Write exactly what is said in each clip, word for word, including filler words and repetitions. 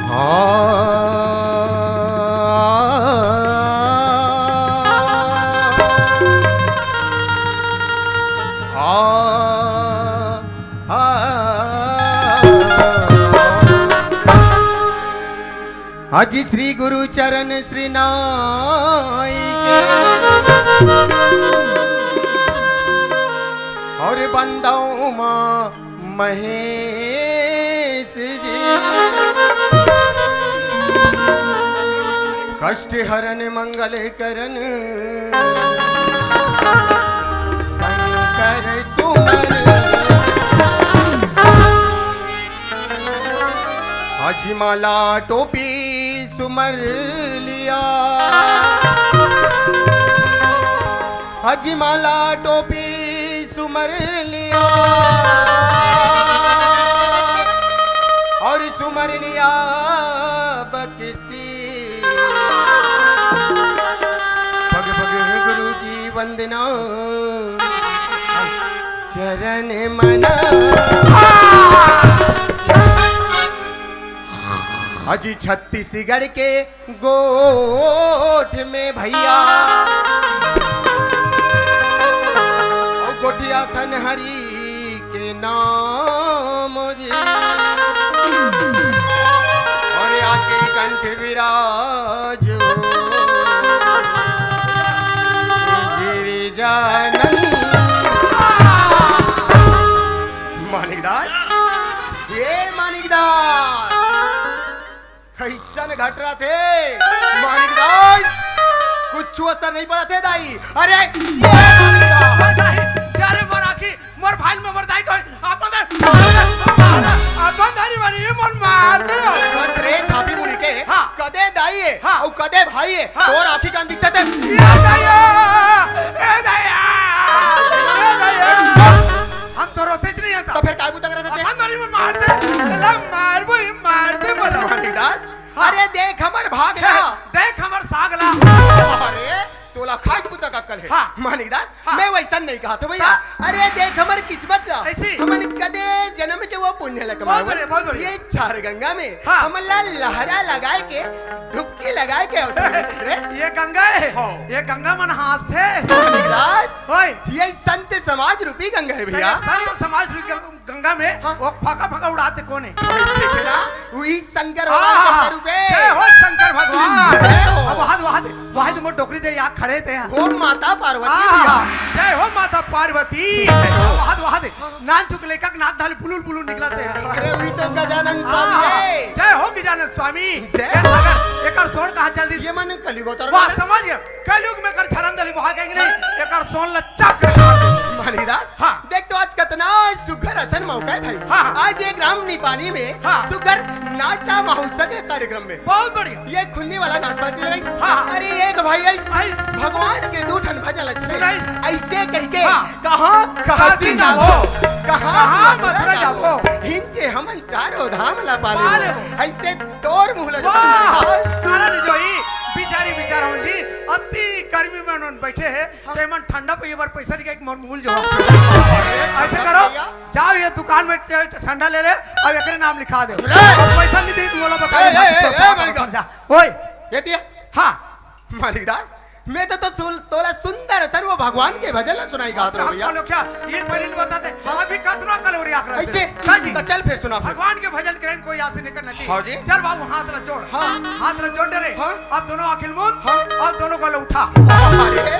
आ, आ, आ, आज श्री गुरु चरण श्री नाई के और बंदौ माँ महेश जी, कष्ट हरण मंगल करण शंकर सुमन। अजी माला टोपी सुमर लिया, अजी माला टोपी सुमर लिया और सुमर लिया बकसी। पग पग गुरु की वंदना, चरण मना। अजी छत्तीसगढ़ के गोठ में भैया, और गोठिया थन हरी के नाम जी। और आके कंठ विराज हो गिरिजानंद। मानिक दास, ये मानिक दास, कइसन घट रथे? मानिक दास, कुछु असर नइ पड़त हे दाई। अरे, ये मानिक दास। अरे मोर आँखी, मोर भाई में मोर दाई कोई अपन दाई, अपन दाई बनी, ये मन मार दे। बस रे छापी मुड़ी के, हाँ। कदे दाई हे, हाँ। अउ कदे भाई हे, हाँ। तोर आँखी कान दिखथे। ए दाई, ए दाई, ए दाई। हम तो रोते च नहीं आता। तो फिर काय बुता करत हे? अपन दाई मन मार दे। ला मार बोई, मार दे बोला। मानिक दास, हाँ। अरे देख हमर भाग ला। देख हमर साग ला। अरे तोला खाए के बुता का अक्कल हे। हाँ। मानिक दास, हाँ। मैं वइसन नहीं कहत हँव भैया। हाँ। अरे देख हमर किस्मत ला। ऐसी? हमन कदे जनम के वो पुण्य ला कमाए। बहुत बढ़िया, बहुत बढ़िया। ये चार गंगा में हाँ। हमन ला लहरा लगाए के, डुबकी लगाए के अवसर मिलिस रे। ये गंगा हे। हाँ। ये गंगा मन हाँसथे। मानिक दास, ओए। ये संत समाज रूपी गंगा हे भैया। संत समाज रूपी गंगा गंगा में हाँ। वो फका फका उड़ाथे कोन हे? देखे ना, वही शंकर भगवान हाँ, का स्वरूप हे। जय हो शंकर भगवान। जय हो। अब वहाद, वहाद, वहाद मोर डोकरी दे यहाँ खड़े थे। वो माता पार्वती हाँ, भैया। जय हो माता पार्वती। जय हो। वहाद, वहाद, नान चुक लेकर नाक धाल पुलुल पुलुल निकलथे। अरे, वही तो गजानन स्वामी हाँ, हे। जय हो गजानन स्वामी। जय हो। अगर एकर सोन कहाँ चल दी? ये मन कलयुग अवतार वाह, में। समझ गया। कलयुग में कर छलन दली बहा गए कि नहीं? हाँ। एकर सोन ल चाप कर मार दे। मानिक दास, हाँ। देख तो आज कतना सुघर असन मौका हे भाई। हाँ, हाँ। आज ये ग्राम निपानी में हाँ। सुघर नाचा महोत्सव के कार्यक्रम में बहुत बढ़िया। ये खुन्नी वाला नाच पार्टी लगाइस। हाँ, हाँ। अरे एक भाई आइस, आइस। भगवान के दू ठन भजन ला सुनाइस। सुनाइस। अइसे कहिके हाँ। कहाँ काशी काशी जाबो, जाबो। कहाँ कहाँ मथुरा मथुरा जाबो। जाबो। हिंचे हमन चारों धाम ला पाले पाले हो। हो। अइसे तोर मुँह ला वाह। जोताबो। अरे जोई, बिचारी बिचारा हो जी, अति गर्मी में उन्होंने बैठे हैं। हाँ। ते मन ठंडा पीए बर पैसा निकाल के मोर मूल जो। ऐसे करो, भैया। जाओ ये दुकान में ठ-, ठंडा ले ले, अब एकरे नाम लिखा दे। अरे! अब पैसा नहीं दी, तू बोला बता ए, दे, ए, ए, ए, मानिक दास। जा। ओए। ये दिया। हाँ। मानिक दास, मैं तो, तो सुन, तोला सुंदर असन वो भगवान के भजन ला सुनाई गात रहो भैया। चलो क्या? ये पहले तो बता दे, अभी कतना कलोरी आकर ऐसे? हाँ जी। तो चल फिर सुना फिर। भगवान के भजन करें कोई आसे निकल नहीं। हाँ जी। चल बाबू हाथ ला जोड़। हाँ। हाथ ला जोड़ दे रे। हाँ। अब दोनों आँखी मूंद हाँ। और दोनों गोड़ ला उठा। अरे,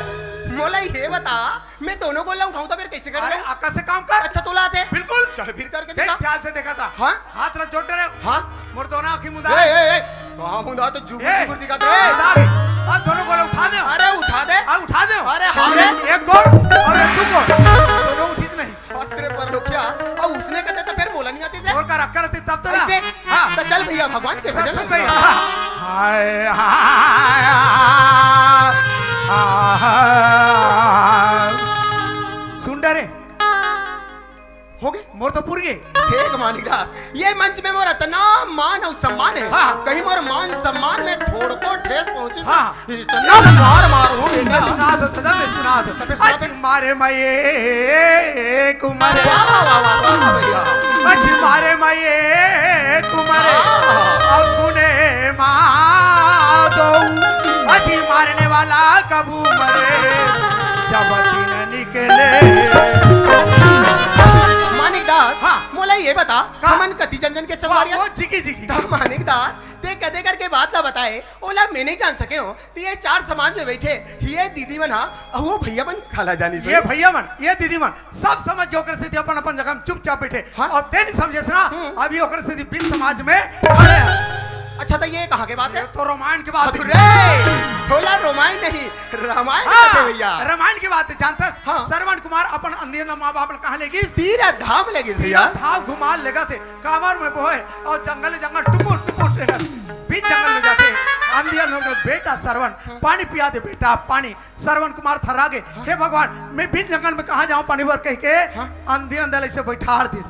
मोला ये बता, मैं दोनों गोड़ ला उठाऊं तो फिर कैसे करूं? अरे, अक्कल से काम कर। अच्छा, तोला आथे? बिल्कुल। चल, फिर करके देख, दिखा। ध्यान से देखा था। हाँ? हाथ ला जोड़ दे रे। हाँ? मोर दोनों आँखी मुंदा। ए, ए, ए, कहाँ मुंदा तो जुगुर ए, जुगुर दिखा दे। मुंदा रे। अब दोनों गोड़ ला उठा दे। अरे, उठा दे। अब उठा दे। अरे, हाँ रे। एक गोड़ और एक दू गोड़। दोनों उठिस नहीं। अरे पर लोग क्या? अब उसने कहते तो फिर बोला नहीं आती से। और का रखा रहती तब तो ना। ऐसे? हाँ। तो चल भैया, भगवान के भजन तो सुना। सही। हाय, हाय, हाय, हाय। सुन डरे। हो गए? मोर तो पूर गए। ठीक मानिक दास, ये मंच में मोर इतना मान और सम्मान है। हाँ। कहीं मोर मान सम्मान में थोड़को ठेस पहुंचे तो हाँ। इतना मार मारूं बेटा। विश्वनाथ, सदा विश्वनाथ। तबे सुना अज दे। मारे माये कुमारे। वाह, वाह, वाह, वाह, वाह, भैया। अज मारे माये कुमारे। हाँ। और सुने बाबू मरे, जब दिन निकले। मानिक दास, हाँ। मोला ये बता, का? हमन कति जन जन के संगवारी हन? वो जिगी जिगी। त मानिक दास, ते कदे करके बात ला बताए, ओला मैं नहीं जान सके हो। त ये चार समाज में बैठे, ये दीदी मन हा, अउ वो भैया मन काला जानिस ये होही। भैया मन, ये दीदी मन, सब समझ के ओकर सेती अपन अपन जगह में चुपचाप बैठे। हाँ। अउ ते नहीं समझेस ना, हम्म। अभी ओकर सेती बीच समाज में खड़े हैं। अच्छा, त ये कहाँ के बात ये है? तो रामायण के बात है। अरे, थोड़ा रामायण नहीं, रामायण हाँ, कथे भैया। रामायण के बात है, जानथस? हाँ। श्रवण कुमार अपन अंधी अंधा माँ बाप ला कहाँ ले गिस? तीरथ धाम ले गिस भैया। तीरथ धाम घुमा लेगथे, कांवर में बोहे अउ जंगल जंगल टुकुर टुकुर से बीच जंगल में जाथे। अंधी अंधा बोले, "बेटा श्रवण, हाँ। पानी पिया दे बेटा, पानी।" श्रवण कुमार थर्रा गे, हाँ। "हे भगवान, मैं बीच जंगल में कहाँ जाऊँ पानी बर?" कह के हाँ। अंधी अंधा ल ऐसे बैठार दिस।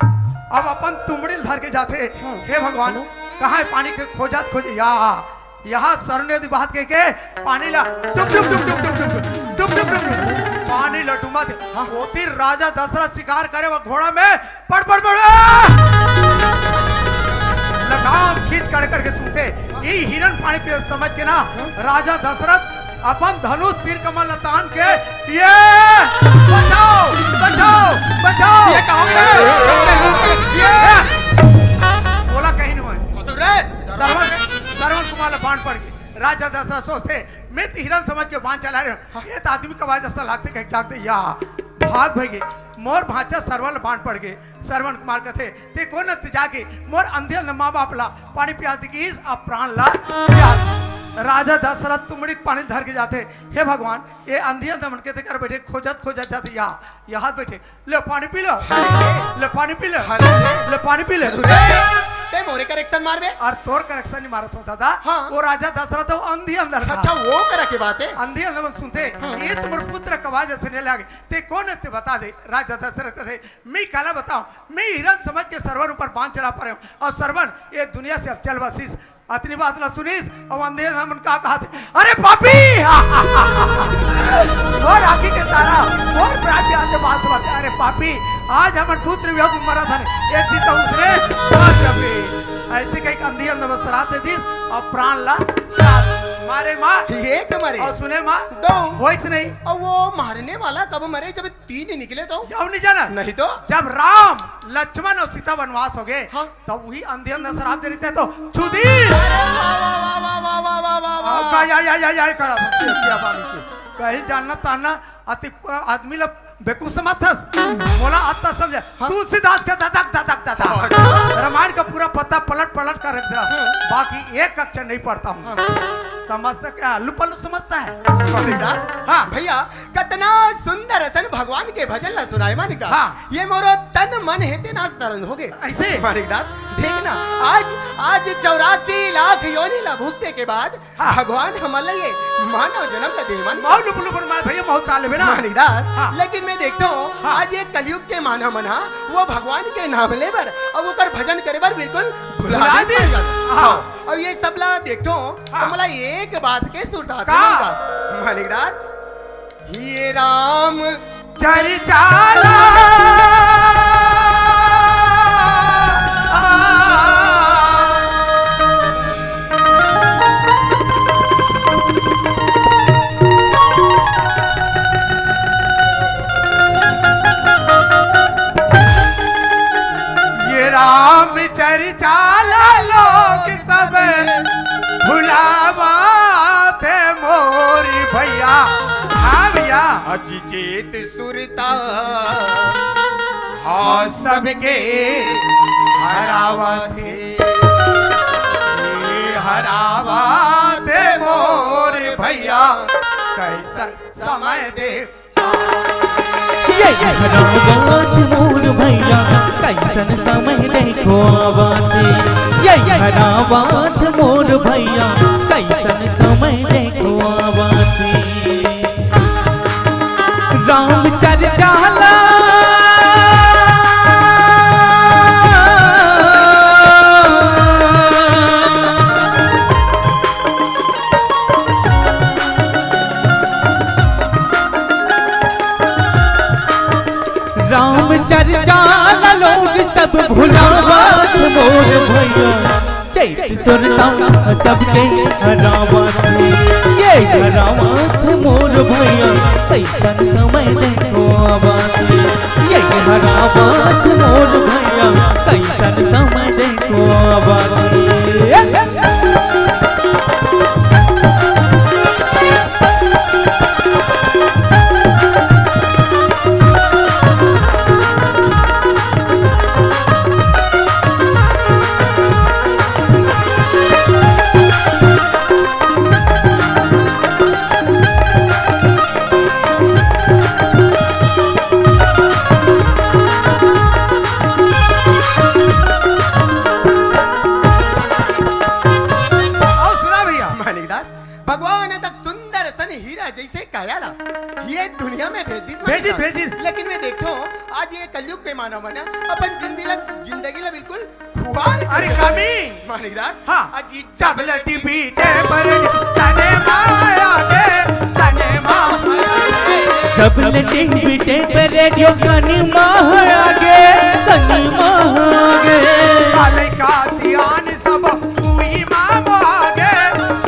अब अपन तुमड़ी ल धर के जाथे, हाँ। "हे भगवान, हाँ। कहाँ है पानी?" के खोजत खोजत, "या, यहाँ सरने दी बात," कह के पानी ला टुप टुप टुप टुप टुप टुप टुप टुप टुप टुप पानी ला डुबा दे। हाँ। ओती राजा दशरथ शिकार करे वो घोड़ा में पड़, पड़, पड़, आ! लगाम खींच कर करके सूंघथे। ये हिरन पानी पिए समझ के ना, हाँ? राजा दशरथ अपन धनुष तीर कमल ल तान के, "ये बचाओ, बचाओ, बचाओ।" ये कहाँ गए? ये बोला कहीं नहीं हुआ। तो रे, श्रवण, श्रवण कुमार ल बाण पड़ गे। राजा दशरथ सोचथे, "मैं तो हिरन समझ के बाण चला रहे हूँ, हाँ। ये तो आदमी का आवाज ऐसा लागथे, कहीं जागथे, या भाग भइगे, मोर भांचा श्रवण ल बाण पड़ गे।" श्रवण कुमार कथे, "ते कोन हस ते जाके मोर अंधी अंधा माँ बाप ला पानी पिया दे गिस, अब प्राण ला त्याग।" राजा दशरथ तुमड़ी के पानी धर के जाथे, "हे भगवान, ये अंधी अंधा मन के ते कर बैठे खोजत खोजत जाथे, या, यहाँ बैठे, ले पानी पी ले, ले पानी पी ले, ले पानी पी ले।" अरे, ते मोरे करेक्शन मारबे? अरे तोर करेक्शन नहीं मारत हूँ दादा, हाँ। वो राजा दशरथ वो अंधी अंधा था। अच्छा, वो करा के बात है? अंधी अंधा मन सुनथे, हाँ। "ये तुम्हारे पुत्र का आवाज सुने लागे, ते कोन हस ते बता दे।" राजा दशरथ कथे, "मैं काला बताऊं, मैं हिरन समझ के श्रवण ऊपर बाण चला पा रहे हूँ, और श्रवण ये दुनिया से अब चल बसिस।" अतनी बात ला सुनिस, अउ अंधी अंधा मन का कहा थे, "अरे पापी!" वो राखी के तारा, वो प्राण प्यार से बात सुनाथे, "अरे पापी, आज हमन पुत्र वियोग में मरत हन, एक दिन तो उसने बात जबे।" ऐसे कहीं अंधी अंधा मन श्राप दे दिस, अउ प्राण ला मारे माँ। ये तो मारे। अउ सुने माँ, दो। वैसे नहीं। अउ वो मारने वाला कब मरे, जब तीन ही निकले तो? यहू नहीं जाना। नहीं तो? जब राम, लक्ष्मण अउ सीता वनवास हो गए, हाँ। तब वही अंधी अंधा श्राप दे रहे थे तो छुदी। अरे वाह, वाह, वाह, वाह, वाह, वाह, वाह, वाह। का या, या, या, या करा था, क्या बात की। कहीं जानना ताना, अति, आदमी ला बेवकूफ समझथस। बोला, आता समझ। हाँ। तुलसीदास का ददक, ददक, ददक। अच्छा। रामायण का पूरा पत्ता पलट, पलट कर रख दिया। हाँ। बाकी एक अक्षर नहीं पढ़ता हूँ। हाँ। समझता क्या? लुपा लुप समझता है। मानिक दास, हाँ। भैया, कतना सुंदर असन भगवान के भजन ला सुनाए मानिक दास। हाँ। ये मोरो तन मन हे तेना तरंग हो गए। ऐसे? मानिक दास, देखना, आज, आज चौरासी लाख योनि ला भुगते के बाद हाँ। भगवान हमन ला ये मानव जन्म ला दे मानिक मऊ दास। लुपुर लुपुर मार भैया, मऊ ताले में ना। मानिक दास, हाँ। लेकिन मैं देखता हूँ, हाँ। आज ये कलयुग के मानव मन हा, वो भगवान के नाम ले बर, अब ओकर भजन करे बर बिल्कुल भुला भुला दे। दे। हाँ। हाँ। अब ये सब ला देखता हूँ, हाँ। तो मला एक बात के सुरता का? मानिक दास, मानिक दास, ये राम चरिचाला। ये राम चरिचाला लोग सब भुलावा थे मोरी भैया। हाँ भैया। अजित सुरता हाँ सबके हरावा थे, ये हरावा थे मोर भैया, कैसन समय दे। ये हरावा थे मोर भैया, कैसन समय देखो आवा थे। ये हरावा थे मोर भैया, कैसन समय देखो आवा थे। राम चरिचाला। राम चरिचाला लोग सब भुलावा थे मोर भैया। चैत सुरता सबके हरावत हे, ये हरावत हे मोर भैया, कइसन समय देखो आवत हे। ये हरावत हे मोर भैया, कइसन समय देखो आवत हे। अउ सुना भैया। मानिक दास, भगवान तक सुंदर सन हीरा जइसे काया ला ये दुनिया में भेजिस, मानिक भेजिस, दास। भेजिस। लेकिन मैं देखथों, आज ये कलयुग के मानव मन अपन जिंदगी ला, जिंदगी ला बिल्कुल खुआर अरे कर देथे। कमी। मानिक दास, हाँ। अजी जब लटी बीटे पर सने माया गे, सने माया गे। जब लटी बीटे पर रेडियो सनी माया गे, सनी माया गे। काले का सियान सब उही मा मोहागे,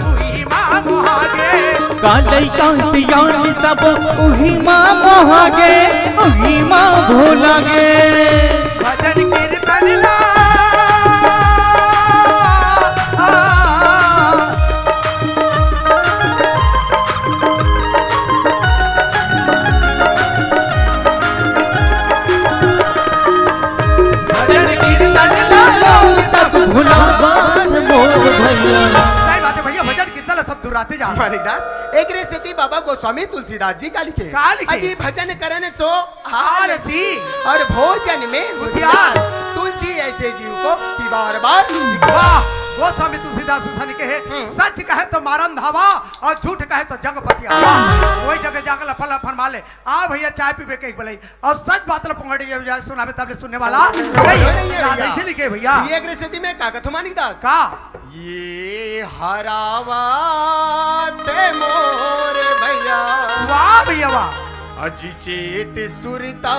उही मा मोहागे। का लइका सियान सब उही मा मोहागे, उही मा भोलागे। भजन कीर्तन ला। भजन कीर्तन ला लोग सब भुलावत मोर भैया। सही बात है भैया, भजन कीर्तन ला सब दुराते जा। मानिक दास, एकरे सेती बाबा गोस्वामी तुलसीदास जी का लिखे। का लिखे? अजी भजन करन सो आलसी और भोजन में होशियार। होशियार। तुलसी ऐसे जीव को कि बार बार। वाह, गोस्वामी तुलसीदास जी कहे, हम्म। सच कहे तो मारन धावा और झूठ कहे तो जग पतिया। वाह। वही जगह जाकर लफा लफा मार ले। आ भैया, चाय पीबे के बोले, अउ सच बात ल पकड़ के सुनाबे, तब ले सुनने वाला नहीं। नहीं है भैया। राधे से लिखे भैया। ये एकरे सेती में का कथो मानिक दास? का? ये हरावत मोर भैया। वाह भैया वाह। अजी चेत सुरता,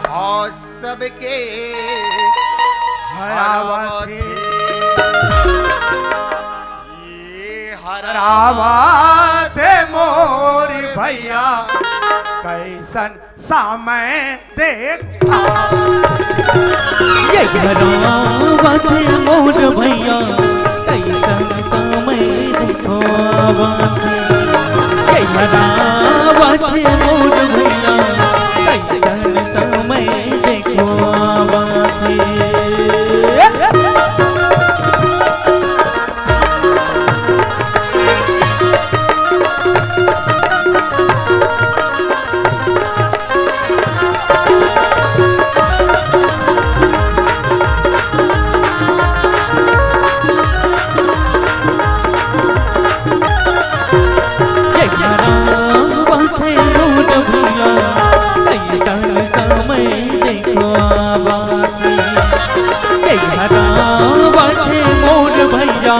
हाँ सबके हरावत हरावत हे। ये हरावत हे मोर भैया, कइसन समय देख। ये हरावत हे मोर भैया, कइसन समय देखो आवत हे। ये हरावत हे मोर भैया, कइसन समय देखो आवत हे। ये हरावत हे मोर भैया, कइसन समय देखो आवत हे। ये हरावत हे मोर भैया,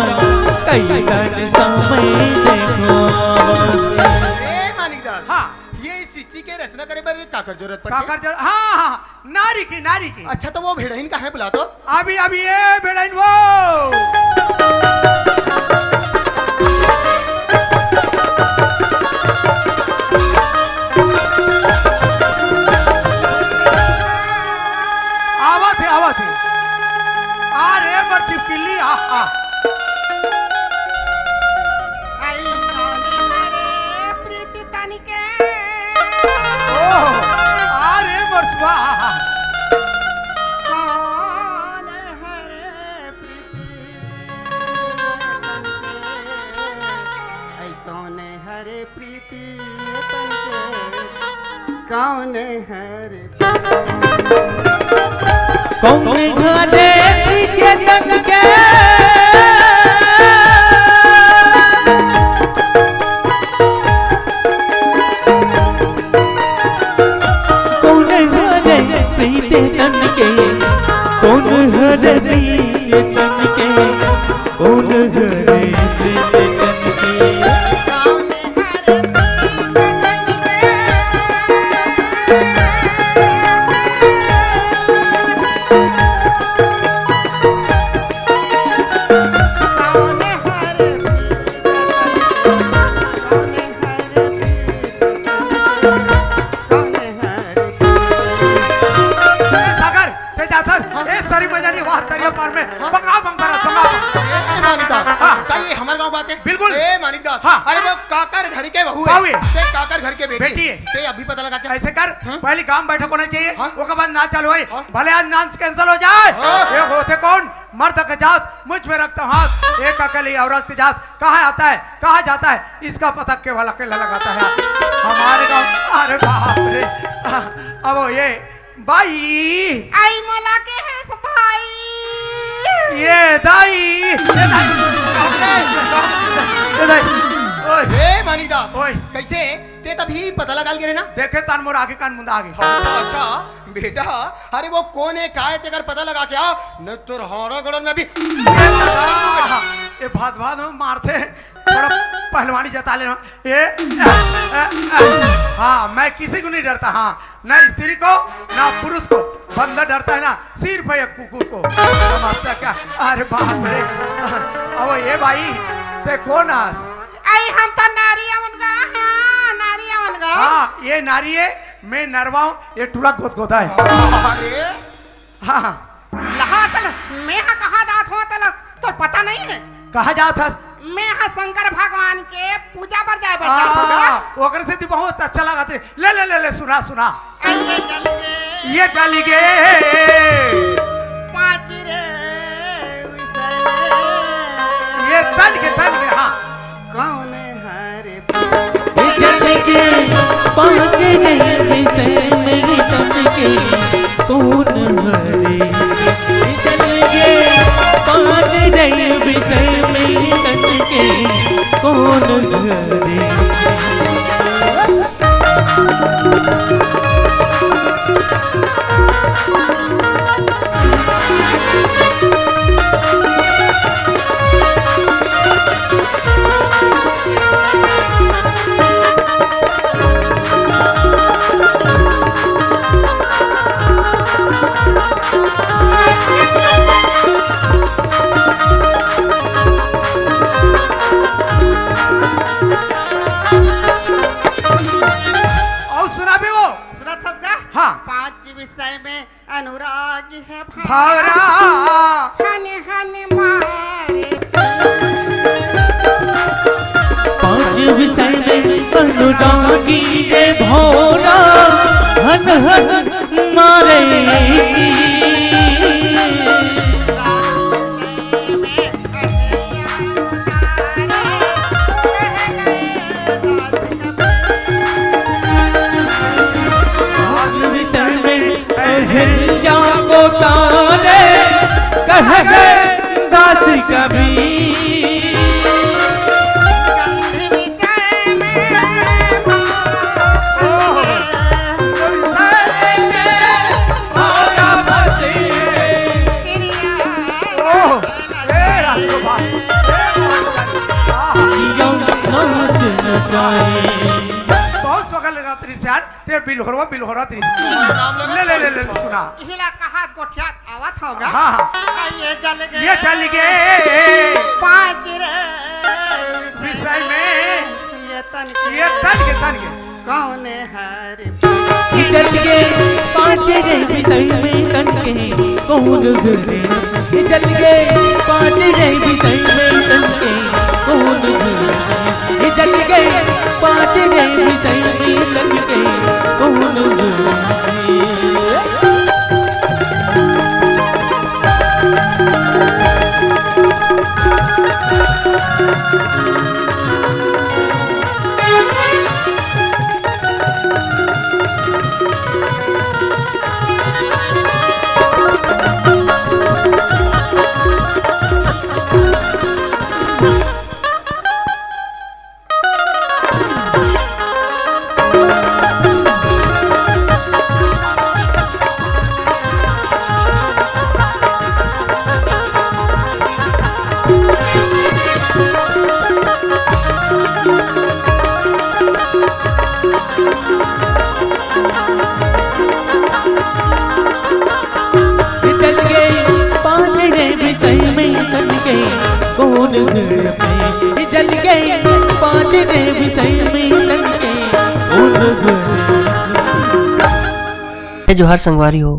कइसन समय देखो आवत हे। ए मानिक दास, हाँ। ये सृष्टि के रचना करे बर काकर जरूरत पड़थे? काकर जरूरत, हाँ, हाँ, नारी की, नारी की। अच्छा, तो वो भेड़हिन कहाँ हे, बुला तो। अभी, अभी ये भेड़हिन वो। आवत हे, आवत हे। आ रे मोर छिपकली, आ, आ। आई कौन हरे प्रीति तनिके। ओ, आ रे मोर सुआ। कौन हरे प्रीति तनिके। आई कौन हरे प्रीति तनिके। कौन हरे कौन घरे पीछे तन के, कौन घरे पीछे तन के, कौन घरे पीछे तन के, कौन घरे पीछे तन के। में हाँ? बंगाल बंग भरत, बंगाल बंग। ए, मानिक दास, हाँ। का ये हमर गाँव बात हे? बिल्कुल। ए, मानिक दास, हाँ। अरे वो काकर घर के बहू हे। बहू हे। ते काकर घर के बेटी बेटी हे। हे। ते अभी पता लगा क्या? ऐसे कर, हम्म? पहले गांव बैठक होना चाहिए, हाँ? ओकर बाद नाच चालू होई। हाँ? भले आज नाच cancel हो जाए। हाँ। ये होते कौन? मर्द के जात, मुझ में रखता हाथ, एक अकेली औरत के जात, कहाँ आता है, कहाँ जाता है, इसका पता केवल अकेला लगाता है। हमारे गाँव, अरे बाप रे, अब ये बाई। आई मोला के हस भाई। ये दाई, ये दाई। ये दाई। ओए। ए, मानिक दास। ओए। कैसे? ते तभी पता लगा ले रे ना? देखे तान मोर आगे कान मुंदा आगे। अच्छा, अच्छा। बेटा, अरे वो कौन हे, का हे, तेकर पता लगा क्या? नहीं तो हमारा गड़न में अभी ये भात भात में मारते। थोड़ा पहलवानी जता लेना। ये, हाँ, मैं किसी को नहीं डरता, हाँ, ना स्त्री को, ना पुरुष को। बंदर डरता है ना, सिर्फ एक कुकुर को। समझता क्या? अरे बाप रे। अब ये भाई, ते कौन हे? आई हम तो नारी अवन गा, हाँ, नारी अवन गा। हाँ, ये नारी हे, मैं नरवा हूँ, ये टूरा गोदगोदा हे। अरे। हाँ, हाँ। लहा असल, मैं हा कहाँ जात हूँ, तेला तोर पता नहीं हे? कहाँ जात हस? मैं हा शंकर भगवान के पूजा बर जाए बर जात हूँ गा। ओकरे से तो बहुत अच्छा लगा थे। ले, ले, ले, ले, सुना, सुना। ये चल गे। ये चल गे। पाँच रे विषय में। ये तन के, तन के, हाँ। कौन हरे? ये चल गे पाँच रे विषय में तन के कौन हरे? ये चल गे पाँच रे विषय में तन के कौन हरे? अउ सुनाबे वो। सुनत हस गा? हाँ। पाँच विषय में अनुराग हे भावरा। भावरा। हन हन मारे। पाँच विषय में अनुरागी हे भौरा, हन हन मारे। पाँच विषय में अहिल्या को तारे कह गए दास कबीर। बहुत सुअखा लगत रहिस यार, ते बिलहोरवा, बिलहोरा तरी। नाम लेवे ले, ले, ले, ले, सुना। इहिला कहा गोठियात आवत होगा। हाँ, हाँ। आ, ये चल गे। ये चल गे। पाँच रे विषय में। ये तन के। ये तन के, तन के। कौन हरे? ये चल गे पाँच रे विषय में तन के कौन हरे? ये चल गे पाँच रे विषय में तन के कौन हरे? ये चल गे पाँच रे विषय में तन के कौन हरे? चल गे पाँच रे विषय में तन के कौन घर में? चल गे पाँच रे विषय में तन के कौन घर में? जोहार संगवारी हो,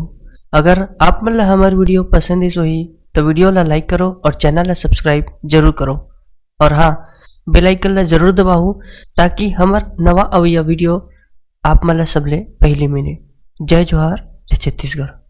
अगर आप मन ला हमर video पसंद आइस होही तो video ला like करो और channel ला subscribe जरूर करो। और हाँ, bell icon ला जरूर दबाहू, ताकि हमर नवा अवइया video आप मन ला सबले पहली मिले। जय जोहार, जय छत्तीसगढ़।